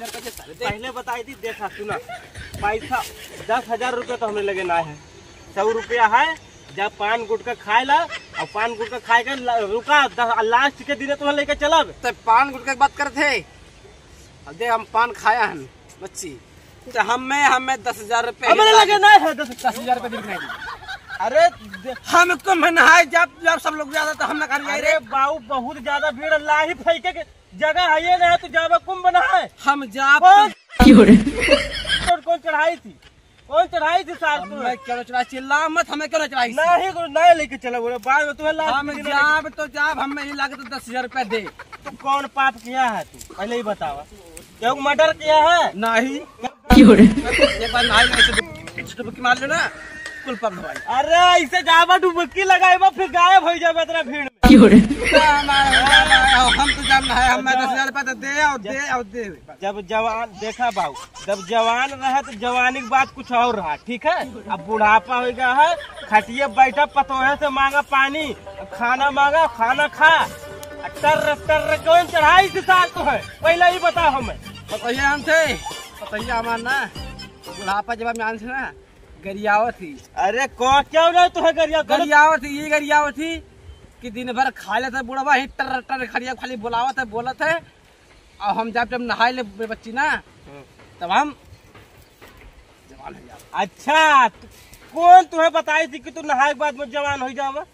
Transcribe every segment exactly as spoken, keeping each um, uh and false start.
हजार रुपया दे, सारे दे। पहले बताई थी, देखा, सुना, पैसा दस हजार रुपया तो हमरे लगे ना है, सौ रुपया है, जा पान गुटखा खाए ला, और पान गुटखा खाए के ला-, रुका, दस, लास्ट के दिन तुम्हें लेके चलब। तो पान गुटखा की बात करत है, अब दे, हम पान खाया हन, बच्ची, तो हमें, हमें दस हजार रुपया हमरे लगे ना है दस। दस हजार रुपया दिन नहीं। अरे दे- हम कुंभ नहाए, जब, जब सब लोग जाता तो हम ना करेंगे। अरे बाबू, बहुत ज्यादा भीड़, लाही फेंके के जगह है ये ना, तू जाबा कुंभ नहाए। हम जाब कौन? तो कौन, कौन चढ़ाई थी? कौन चढ़ाई थी सार तू? हमें क्यों चढ़ाई? चिल्ला मत, हमें क्यों चढ़ाई? नहीं, गुरु, नहीं लेके चला बोले, बाद में तुम्हें लात हम पीटी ना जाब तो जाब, हमें ये लागे तो दस हजार रुपया दे। तू कौन पाप किया है तू? पहले ही बतावा। क्यों मर्डर किया है? नहीं। एक बार नहाई ले, ऐसे डुब-, ऐसे डुबकी मार लेना, कुल पाप धोआई। अरे, ऐसे जाबा डुबकी लगाएबा, फिर गायब हो जाबा इतना भीड़ में। हम तो जाब नहाए, हमें दस हजार रुपया तो दे, और दे, और दे। जब जवान, देखा बाबू, जब जवान रहे तो जवानी की बात कुछ और रहा, ठीक है? अब बुढ़ापा हो गया है, खटिए बैठा, पतोहे से मांगा पानी, खाना मांगा, खाना खा, आ टर्र टर्र कौन चढ़ाई थी सार तुम्हें? पहले ही बताओ हमें। पतोहिया आन थे, पतोहिया हमार ना, बुढ़ापा जब हम आन थे ना, गरियावत थी। अरे कौन, क्यों ना तुम्हें गरिया, गरियावत थी, ये गरियावत थी कि दिन भर खा लेते बुढ़वा ही, टर्र टर्र खड़िया खाली बुलावत है, बोलत है, और हम जब, जब नहाए ले बच्ची ना, हम्म। तब हम जवान हो जाओ। अच्छा, तू, कौन तुम्हें बताई थी कि तू नहाए के बाद में जवान हो जावा?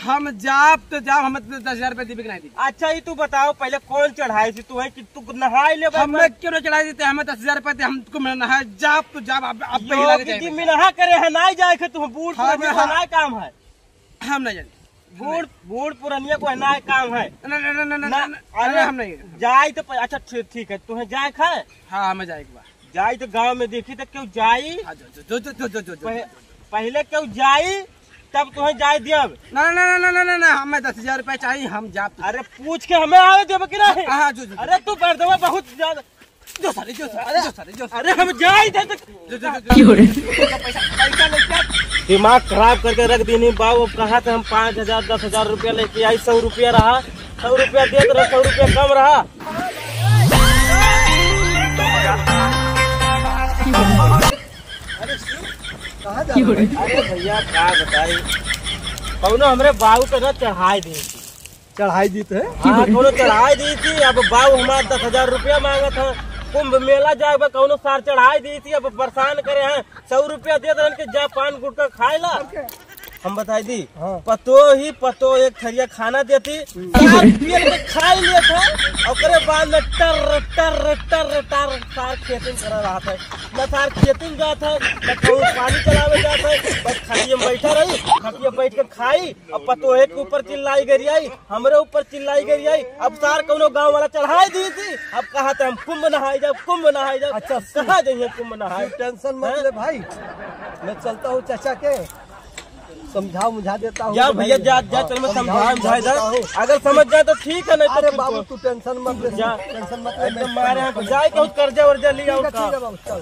हम जाब तो जाब, हमें तो दस हजार रुपया देबे के नहीं दी। अच्छा, ये तू बताओ, पहले कौन चढ़ाई थी तुम्हें कि तू नहाए ले बाद हमें में? क्यों ना चढ़ाई देते? हमें दस हजार रुपया दे, हम तुमको मिलना है, जाब तो जाब, अब, अब पे ही लागे जाए। मिनहा करे है, ना जाए के तुम बूढ़ हाँ, पुरानिया हाँ। ना काम है। हम नहीं जाने। बूढ़, बूढ़ पुरनिया को है ना काम है। ना, ना, ना, ना, ना, ना, ना, ना, अरे अरे हम नहीं। जाई तो प-, अच्छा ठीक, ठीक है, तुम्हें जाए खाए? हाँ, हमें जाए एक बार। जाई तो गाँव में देखी तो क्यों जाई? हाँ, जो, जो, जो, जो, जो, जो, जो, जो, पह-, जो, जो। पहले क्यों जाई, तब तुम्हें जाए दियब। ना, ना, ना, ना, ना, ना, ना, हमें दस हजार रुपया चाहिए, हम जाब तो। अरे पूछ के हमें आवे देबे कि नहीं? हाँ, हाँ, जो, जो, जो। अरे तू बर्दवा बहुत ज्यादा। जो सारे, जो सारे, अरे, जो सारे, जो सारे। अरे हम जाई थे तो जो, जो, जो, जो। क्यों रे? पैसा, पैसा लेके आ। दिमाग खराब करके रख दीनी बाबू, अब कहाँ से हम पाँच हजार, दस हजार रुपया लेके आई, सौ रुपया रहा, सौ रुपया देत रहा, सौ रुपया कम रहा। अरे भैया, का बताई, कौनो हमरे बाऊ के ना चढ़ाई दी थी। चढ़ाई दी तो है? हाँ, कौनो चढ़ाई दी थी। अब बाऊ हमार दस हजार रुपया मांगत है, कुंभ मेला जाए बा, कौनो सार चढ़ाई दी थी। अब परेशान करे हैं, सौ रुपया देत रहन के जा पान गुटखा खाए ला। हम बताई दी, हाँ। पतो ही पतो एक थरिया खाना देती, हम्म। सार पियल के खाई लेत है, ओकरे बाद में टर, टर, टर, टर सार खेती में करा रहत है। न सार खेती में जात है, न कहूँ पानी चलावे जात है, बस खटिया में बैठा रही, खटिया बैठ के खाई, अब पतोहे के ऊपर चिल्लाई गरियाई, हमरे ऊपर चिल्लाई गरियाई। अब सार कौनो गाँव वाला चढ़ाई दी थी, अब कहा तो हम कुंभ नहाए जाब, कुंभ नहाए जाब। अच्छा, सुन। कहाँ जाइए कुंभ नहाए? तू टेंशन मत हैं? ले भाई, मैं चलता हूँ चाचा के, समझा मुझा देता हूँ। जा भैया, जा, जा, हाँ, चल, मैं समझा समझा, समझा देता हूँ। अगर समझ जाए तो ठीक है, नहीं तो अरे फिर बाबू, तो तू टेंशन मत ले, जा। टेंशन मत ले, एकदम मैं मारे हैं, जाए कहूँ कर्जा वर्जा ले आओ ठीक है, का। ठीक है बाबू, चल।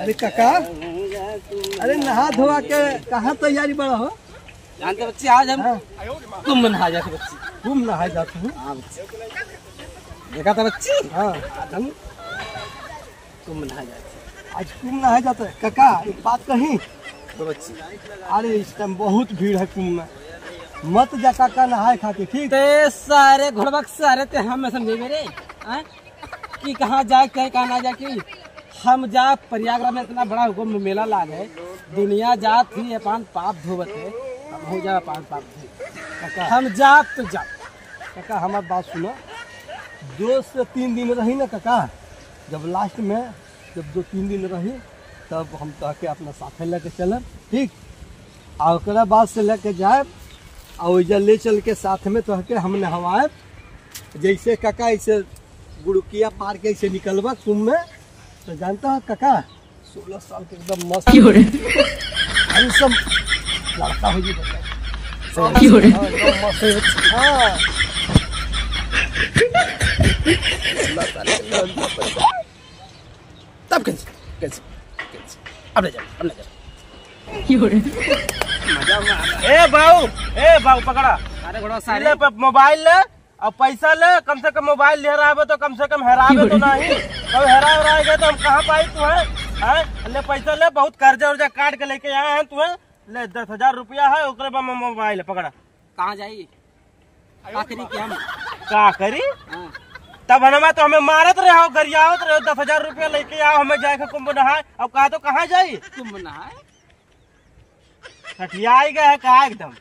अरे काका, अरे नहा धोआ के कहाँ तैयारी बड़ा हो? जानते बच्ची, आज हम हाँ। कुंभ नहा जाते बच्ची। कुंभ नहा जाते हो? हाँ बच्ची। देखा था बच्ची? हाँ। आज हम कुंभ नहा जाते। आज कुंभ नहा जाते हैं। काका, एक बात कही? तो बच्ची। अरे इस टाइम बहुत भीड़ है कुंभ में, मत जा काका नहाए खातिर, ठीक? ते सारे घोड़बक सारे ते हम समझे मेरे, हाँ? कि कहाँ जाए, कहीं कहाँ ना जाए, कि हम जा प्रयागराज में इतना बड़ा कुंभ मेला लाग है, दुनिया जात ही अपन पाप धोवत है, हम हो जा अपन पाप धो। काका। हम जाब तो जाब। काका, हमार बात सुनो, दो से तीन दिन रही ना काका, जब लास्ट में, जब दो तीन दिन रही, तब हम तहके अपना साथे लेके चलब, ठीक? आ ओकरा बाद से लेके जाए, आ ओइजा ले चल के साथ में तहके हम नहवाए, जैसे काका ऐसे गुड़किया मार के ऐसे निकलबा कुंभ में, तो जानता हो काका, सोलह साल के एकदम मस्त, क्यों रे? Handsome लड़का हो जी। क्यों रे? हाँ, एकदम मस्त है। हाँ। तब कैसे? कैसे? कैसे? अब ले जाओ, अब ले जाओ। क्यों रे? मजा मार। ए बाऊ, ए बाऊ, पकड़ा। अरे घोड़ा सारे। ले प-, मोबाइल ले। अब पैसा ले, कम से कम मोबाइल ले रहबे तो कम से कम हेराबे तो नहीं। कब हेरा हेरा गए तो हम कहाँ पाई तू है? हैं? ले पैसा ले, बहुत कर्जा उर्जा काट के लेके आए हैं तू है। ले दस हजार रुपया है, ओकरे बा मोबाइल है, पकड़ा। कहाँ जाई? का करी कि हम? का करी? हाँ। तब हनमा तो हमें मारत रहे हो, गरियावत रहे हो, दस हजार रुपया लेके आओ, हमें जाए के कुंभ नहाए। अब कहा तो कहाँ जाई? कुंभ नहाए? ठठियाई गए है का एकदम?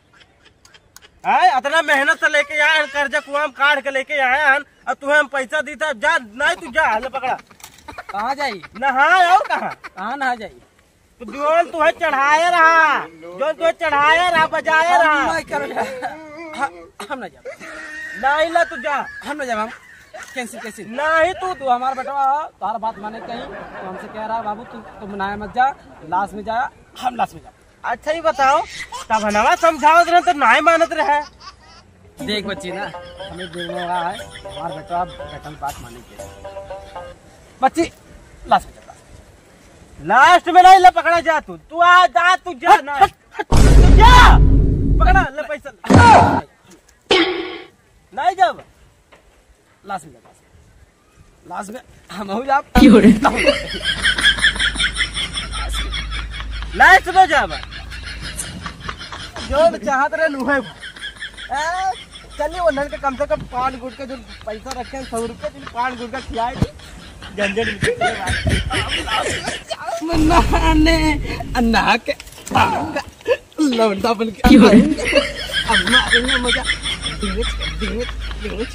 हैं? अतना मेहनत से लेके आए हैं, कर्जा कुआम काढ़ के लेके आए हैं, अब तुम्हें हम पैसा दीता, जा, नहीं तू जा, ले पकड़ा। कहाँ जाई? नहाए और कहाँ? कहाँ नहा जाई? तो जोन तुम्हें चढ़ाए रहा, जोन तुम्हें चढ़ाए रहा, बजाए रहा। हम नहीं करब। हम, हम नहीं जाब। नहीं ला तू जा। हम नहीं जाब, हम cancel, cancel। नहीं तू तू हमार बेटवा, तोहार बात माने कहीं, तो हमसे कह रहा, "बाबू, तू, तू नहाए मत जा, लाश में जा।" हम लाश में जाब। अच्छा, ये बताओ, तब हनवा समझावत रहे तो नाय मानत रहे। देख बच्ची ना, हमें दोनों रहा है, हमार बेटा अब बेटन बात माने के। बच्ची, लास्ट में जा, लास्ट में। लास्ट में नहीं, ले पकड़ा जा तू, तू आ जा, तू जा हट, ना। हट, हट। तू जा, पकड़ा, ले पैसा। नहीं जाब। लास्ट में जा, लास्ट में। लास्ट में हम हो जाब। क्यों रे? लास्ट में जाब। जो चाहत रहे, नुहे। ए, चलिए, वो नल के कम से कम पान गुटखा जो पैसा रखे हैं, सौ रुपये, चलिए, पान गुटखा खिलाए दी। झंझट मिटे। नहाने, नहा के, लौंडा बन के क्यों रे? अब मारेंगे मजा। डिंगच, डिंगच, डिंगच।